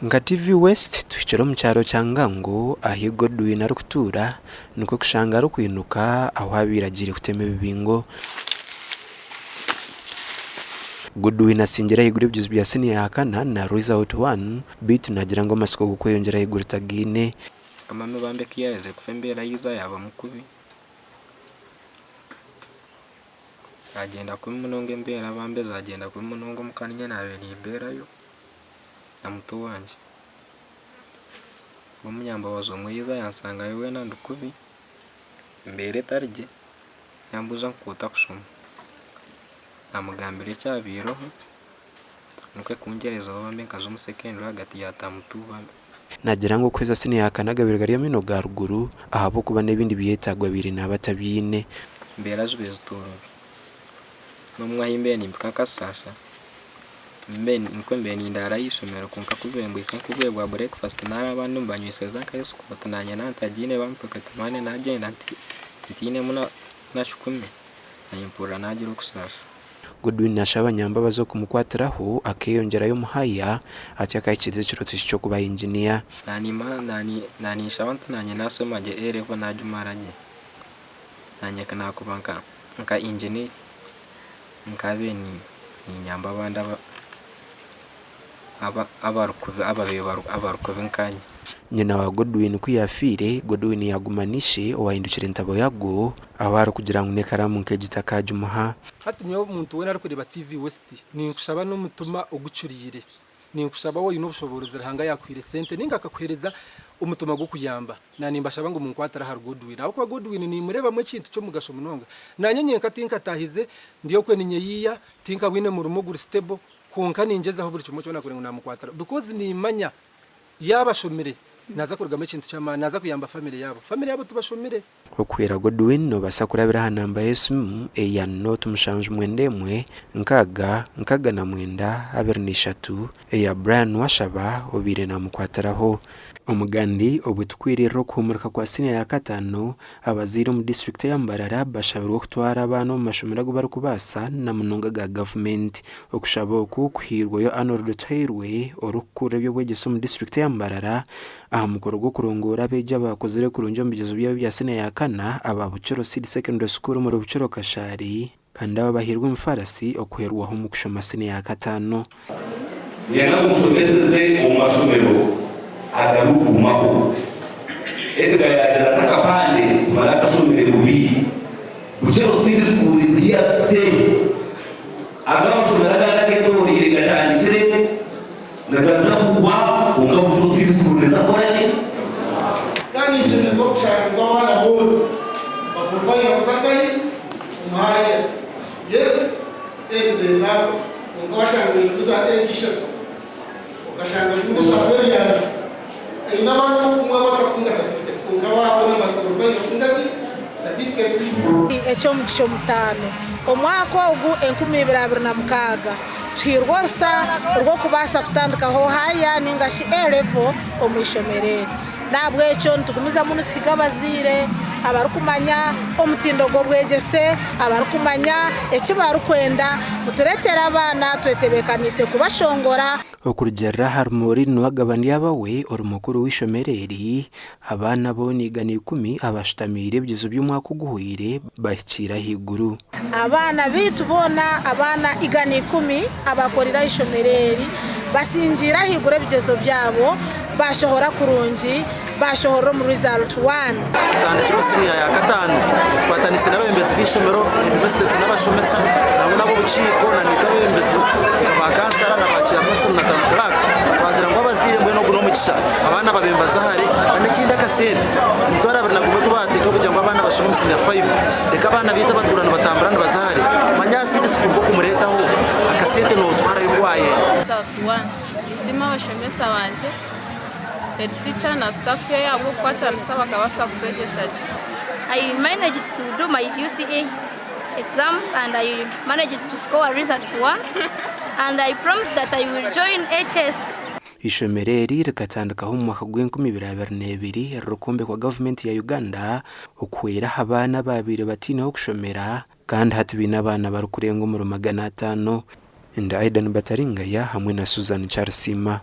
Nka TV West tuhikire omu kyaro kya Ngango ahi Godwin arikutuura nikwo kushanga arikwinuka ahu abaire agiire kutema ebibingo. Godwin asingire ahaiguru ebigyezo bya siniya ya kana na result one beitu naagira ngu amatsiko g'okweyongyera ahaiguru tagaine. Mama bambi ku yaaherize kufa embeera yaiza yaabamu kubi, yaagyenda kubi munonga embeera bambi zaagyenda kubi munonga omuka niinye naabaire nimbeerayo. Na muto wangye. Ogwo omunyambabazi omwe yaija yansangayo weena ndi kubi, embeera etari gye, yambuuza ngu k'otakushoma. Namugambira ekyabaireho, nikwo kungyerezaho bambi nkaza omu secondary ahagati ya term two bambi. Naagira ngu okuheza siniya ya kana gabaire gari amaino ga ruguru ahabw'okuba n'ebindi byetaago abaire naaba atabiine. Embeera zibaire zitoorobi. N'obumwe ahi mbaire nimpika nkasaasa. Nikwo mbaire nindaara aha ishomero kwonka ku baabaire nibahika nk'obwire bwa breakfast nari abandi nibanyweseza nka escort naanye naaba ntagiine bampa pocket money nagyenda ntainemu na kikumi naanye mpurira naagira okusaasa. Godwin nashaba Nyambabazi okumukwatiraho akeyongyerayo omu haya atyo akahikiriza ekirooto kye ky'okuba yinginiya. Naninshaba nti naanye nashoma gye A level nagyumara gye naanye nakuba nka engineer. Nkabe niinyamba abandi abarikubi nkanye. Nyina wa Godwin ku yaafiire, Godwin yaaguma na ishe owaahindukire entabo yagwo ahu arikugira ngu n'ekaraamu nk'egi takaagimuha. Hati nyowe omuntu weena arikureeba TV West ninkushaba n'omutima ogucuriire Ninkushaba waaba oine obushoboorozi Ruhanga yaakuhaire sente nainga akakuheereza omutima gw'okuyamba, na nimbashaba ngu munkwatire ahari Godwin ahabw'okuba Godwin nimureebamu ekintu ky'omugasho munonga. Naanye nyenka tinkataahize, ndi okwe ninyeyiiya, tinkabwine murimo oguri stable, kwonka ningyezaho buri kimwe kyona kureba ngu naamukwatiraho because nimmanya yaaba ashomire naaza kurugamu ekintu ky'amaani, naaza kuyamba family yaabo. Family yaabo tibashomire. Okuhwera Godwin noobaasa kurabira aha namba y'esimu eya 079 6 69 23 eya Brian Washaba obaire naamukwatiraho. Omugandi obwe tukwiririra okuhumurika kwa siniya ya kataano, abazaire omu disiturikiti eya Mbarara bashabirwe okutwara abaana omu mashomero agu barikubaasa na munonga aga gavumenti. Okushaba oku kuhairweyo Arnold Tuhairwe orikukurira eby'obwegyese omu disiturikiti eya Mbarara Aha mukoro gw'okurongoora abeegi abaakozire kurungi omu bigyezo byabo ebya siniya ya kana aba Bukiro Seed Secondary School omuri Bukiro Kashaari kandi aba bahairwe emifaarasi okuheerwaho omu kushoma siniya ya kataano. Niinyenda ngu mushomeseze omu mashomero agarikugumaho. Edgar yaagira ati, Akapande tumare akashomire bubi. Bukiro Seed School is here to stay. Aga amashomero agandi agetoroire gatandikire. Nigaza kugwa kwonka butoosa eizooba niriza kukora ki? Kandi ninshemererwa kushanga ngu abaana boona bakwolifayinga kuza nkahi? Omu higher. Yes, A nizeetaagwa kwonka washanga oinemu za A nk'ishatu, okashanga oinemu eza failures, oine abaana okumwe abatakutunga certificates kwonka abaana boona nibakwolifayinga kutunga ki? Certificates. Eky'omugisha omutaano, omwaka ogu 2026, Tuhairwe orusa rw'okubaasa kutandikaho haya ninga shi A level omu ishomero eri. N'ahabw'ekyo nitugumizamu nituhiga abazaire abarikumanya omutindo gw'obwegyese, abarikumanya eki barikwenda, mutureetere abaana twetebeekaniise kubashongora. Okurugiirira ahari Maureen Nuwagaba Ndyabawe ori mukuru w'eishomero eri, abaana boona 110 abashutamiire ebigyezo by'omwaka oguhweire bahikiire ahaiguru. Abaana baitu boona abaana 110 abakorire aha ishomero eri basingiire ahaiguru ebigyezo byabo bashohora kurungi bashohorera omu result one. Tutandikire siniya ya kataano tukwatanise n'abebembezi b'eishomero, headmistress n'abashomesa nangwa n'ab'obukiiko na naitwe abebembezi nka ba kansara na ba chairperson na town clerk twagira ngu abazaire mbwenu ogu n'omugisha abaana babe nibaza hare na n'ekindi akasente emitwaro 21 ogu baateeka kugira ngu abaana bashome omu siniya five reka abaana baitu abatuura nibatambura nibaza hare manya aha seed school k'okumureetaho akasente nootwarayo obu waayenda. Result one, Nsiima abashomesa bangye. Head teacher na staff ye ahabw'okukwatanisa bakabaasa kutwegyesa gye. I managed to do my UCE exams and I managed to score result one and I promise that I will join HS. Eishomero eri rikatandikaho omu mwaka gw'enkumi ibiri abiri n'ebiri ririkwombekwa gavumenti ya Uganda okuhwera aha baana abaabaire bataine h'okushomera kandi hati baine abaana barikurenga omuri 500. Ndi Aidan Bataringaya hamwe na Susan Kyarisiima.